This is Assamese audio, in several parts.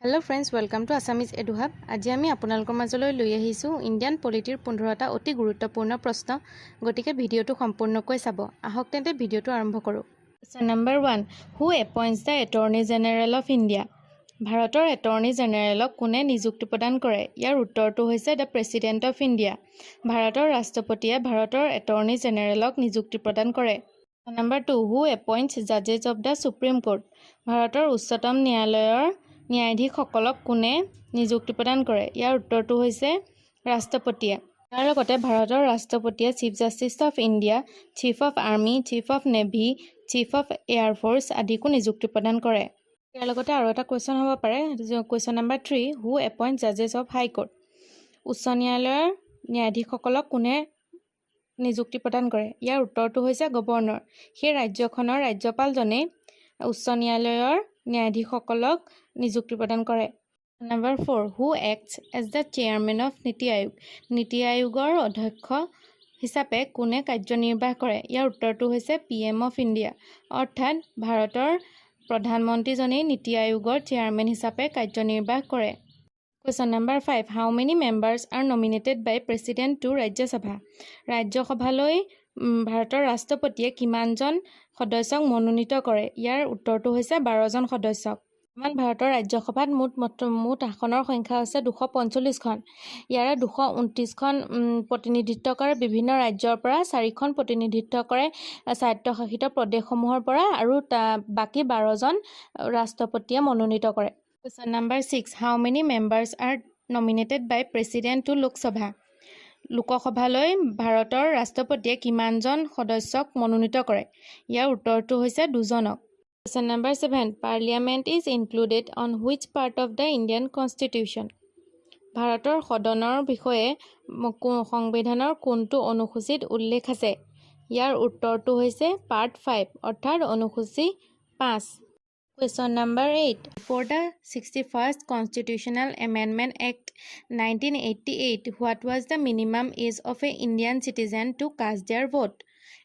Hello friends, welcome to Assamese Eduhub. আজি আমি আপোনালোকৰ মাজলৈ লৈ আহিছোঁ ইণ্ডিয়ান পলিটিৰ 15টা অতি গুৰুত্বপূৰ্ণ প্ৰশ্ন। গতিকে ভিডিঅ'টো সম্পূৰ্ণকৈ চাব। আহক তেন্তে, ভিডিঅ'টো আৰম্ভ কৰোঁ। Question number 1: Who appoints the Attorney General of India? ভাৰতৰ এটৰ্নী জেনেৰেলক কোনে নিযুক্তি প্ৰদান কৰে? ইয়াৰ উত্তৰটো হৈছে the president of India. ভাৰতৰ ৰাষ্ট্ৰপতিয়ে ভাৰতৰ এটৰ্নী জেনেৰেলক নিযুক্তি প্ৰদান কৰে। Number 2: Who appoints judges of the Supreme Court? ভাৰতৰ উচ্চতম ন্যায়ালয়ৰ ন্যায়াধীশসকলক কোনে নিযুক্তি প্ৰদান কৰে? ইয়াৰ উত্তৰটো হৈছে ৰাষ্ট্ৰপতিয়ে। ইয়াৰ লগতে ভাৰতৰ ৰাষ্ট্ৰপতিয়ে Chief Justice of India, Chief of Army, Chief of Navy, Chief of Air Force আদিকো নিযুক্তি প্ৰদান কৰে। ইয়াৰ লগতে আৰু এটা কুৱেশ্যন হ'ব পাৰে, question number 3: Who appoint judges of High Court? উচ্চ ন্যায়ালয়ৰ ন্যায়াধীশসকলক কোনে নিযুক্তি প্ৰদান কৰে? ইয়াৰ উত্তৰটো হৈছে গভৰ্ণৰ। সেই ৰাজ্যখনৰ ৰাজ্যপালজনেই উচ্চ ন্যায়ালয়ৰ ন্যায়াধীশসকলক নিযুক্তি প্ৰদান কৰে। Number 4: Who acts as the chairman of NITI Aayog? নীতি আয়োগৰ অধ্যক্ষ হিচাপে কোনে কাৰ্যনিৰ্বাহ কৰে? ইয়াৰ উত্তৰটো হৈছে পি এম অফ ইণ্ডিয়া, অৰ্থাৎ ভাৰতৰ প্ৰধানমন্ত্ৰীজনেই নীতি আয়োগৰ চেয়াৰমেন হিচাপে কাৰ্যনিৰ্বাহ কৰে। Question number 5: How many members are nominated by President to Rajya Sabha? ৰাজ্যসভালৈ ভাৰতৰ ৰাষ্ট্ৰপতিয়ে কিমানজন সদস্যক মনোনীত কৰে? ইয়াৰ উত্তৰটো হৈছে 12জন সদস্যক। বৰ্তমান ভাৰতৰ ৰাজ্যসভাত মুঠ আসনৰ সংখ্যা হৈছে 245খন। ইয়াৰে 229খন প্ৰতিনিধিত্ব কৰে বিভিন্ন ৰাজ্যৰ পৰা, চাৰিখন প্ৰতিনিধিত্ব কৰে স্বায়ত্তশাসিত প্ৰদেশসমূহৰ পৰা আৰু বাকী 12জন ৰাষ্ট্ৰপতিয়ে মনোনীত কৰে। Question number 6: How many members are nominated by President to Lok Sabha? লোকসভালৈ ভাৰতৰ ৰাষ্ট্ৰপতিয়ে কিমানজন সদস্যক মনোনীত কৰে? ইয়াৰ উত্তৰটো হৈছে দুজনক। Question number 7: Parliament is included on which part of the Indian Constitution? ভাৰতৰ সদনৰ বিষয়ে সংবিধানৰ কোনটো অনুসূচীত উল্লেখ আছে? ইয়াৰ উত্তৰটো হৈছে পাৰ্ট 5, অৰ্থাৎ অনুসূচী 5। Question number 8: Before the 61st Constitutional Amendment Act 1988, what was the minimum age of a Indian citizen to cast their vote?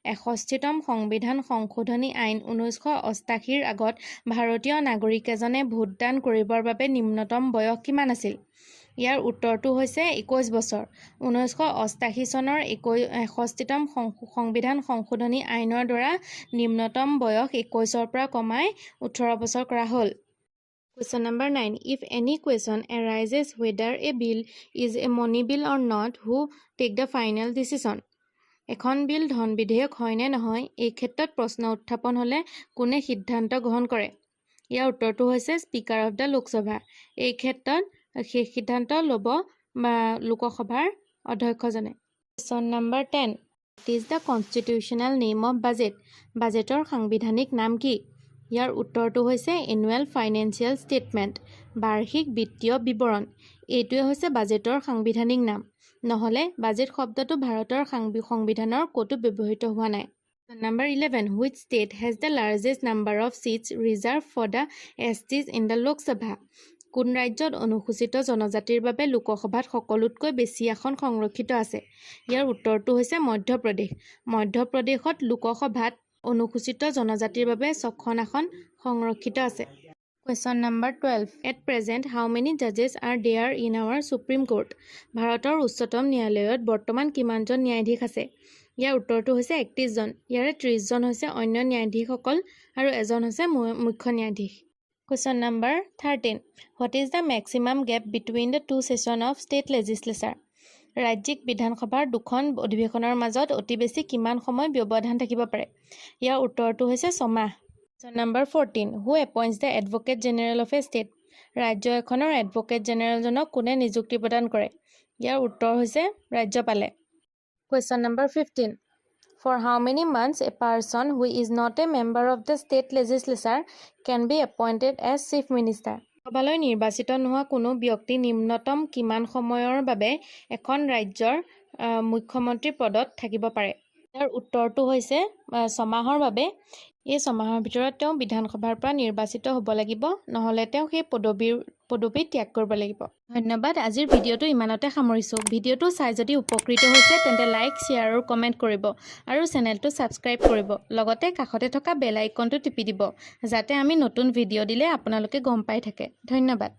61তম সংবিধান সংশোধনী আইন 1988ৰ আগত ভাৰতীয় নাগৰিক এজনে ভোটদান কৰিবৰ বাবে নিম্নতম বয়স কিমান আছিল? ইয়াৰ উত্তৰটো হৈছে 21 বছৰ। 1988 চনৰ 61তম সংবিধান সংশোধনী আইনৰ দ্বাৰা নিম্নতম বয়স 21ৰ পৰা কমাই 18 বছৰ কৰা হ'ল। Question number 9: If any question arises whether a bill is a money bill or not, who take the final decision? এখন বিল ধন বিধেয়ক হয় নে নহয়, এই ক্ষেত্ৰত প্ৰশ্ন উত্থাপন হ'লে কোনে সিদ্ধান্ত গ্ৰহণ কৰে? ইয়াৰ উত্তৰটো হৈছে speaker of the Lok Sabha. এই ক্ষেত্ৰত শেষ সিদ্ধান্ত ল'ব বা লোকসভাৰ অধ্যক্ষজনে। Question number 10: What is the constitutional name of budget? বাজেটৰ সাংবিধানিক নাম কি? ইয়াৰ উত্তৰটো হৈছে এনুৱেল ফাইনেন্সিয়েল ষ্টেটমেণ্ট, বাৰ্ষিক বিত্তীয় বিৱৰণ। এইটোৱে হৈছে বাজেটৰ সাংবিধানিক নাম। নহ'লে বাজেট শব্দটো ভাৰতৰ সংবিধানৰ ক'তো ব্যৱহৃত হোৱা নাই। Number 11: Which state has the largest number of seats reserved for the STs in the Lok Sabha? কোন ৰাজ্যত অনুসূচিত জনজাতিৰ বাবে লোকসভাত সকলোতকৈ বেছি আসন সংৰক্ষিত আছে? ইয়াৰ উত্তৰটো হৈছে মধ্যপ্ৰদেশ। মধ্যপ্ৰদেশত লোকসভাত অনুসূচিত জনজাতিৰ বাবে ছখন আসন সংৰক্ষিত আছে। Question number 12: At present, how many judges are there in our Supreme Court? ভাৰতৰ উচ্চতম ন্যায়ালয়ত বৰ্তমান কিমানজন ন্যায়াধীশ আছে? ইয়াৰ উত্তৰটো হৈছে 31জন। ইয়াৰে 30জন হৈছে অন্য ন্যায়াধীশসকল আৰু এজন হৈছে মুখ্য ন্যায়াধীশ। Question number 13: What is the maximum gap between the two session of state legislature? ৰাজ্যিক বিধানসভাৰ দুখন অধিৱেশনৰ মাজত অতি বেছি কিমান সময় ব্যৱধান থাকিব পাৰে? ইয়াৰ উত্তৰটো হৈছে 6মাহ। Number 14: Who appoints the Advocate General of a state? ৰাজ্য এখনৰ এডভকেট জেনেৰেলজনক কোনে নিযুক্তি প্ৰদান কৰে? ইয়াৰ উত্তৰ হৈছে ৰাজ্যপালে। Question number 15: For how many months a person who is not a member of the state legislature can be appointed as Chief Minister? সভালৈ নিৰ্বাচিত নোহোৱা কোনো ব্যক্তি নিম্নতম কিমান সময়ৰ বাবে এখন ৰাজ্যৰ মুখ্যমন্ত্ৰী পদত থাকিব পাৰে? ইয়াৰ উত্তৰটো হৈছে 6মাহৰ বাবে। এই 6মাহৰ ভিতৰত তেওঁ বিধানসভাৰ পৰা নিৰ্বাচিত হ'ব লাগিব, নহ'লে তেওঁ সেই পদবী ত্যাগ কৰিব লাগিব। ধন্যবাদ। আজিৰ ভিডিঅ'টো ইমানতে সামৰিছোঁ। ভিডিঅ'টো চাই যদি উপকৃত হৈছে, তেন্তে লাইক, শ্বেয়াৰ আৰু কমেণ্ট কৰিব আৰু চেনেলটো ছাবস্ক্ৰাইব কৰিব। লগতে কাষতে থকা বেল আইকনটো টিপি দিব, যাতে আমি নতুন ভিডিঅ' দিলে আপোনালোকে গম পাই থাকে। ধন্যবাদ।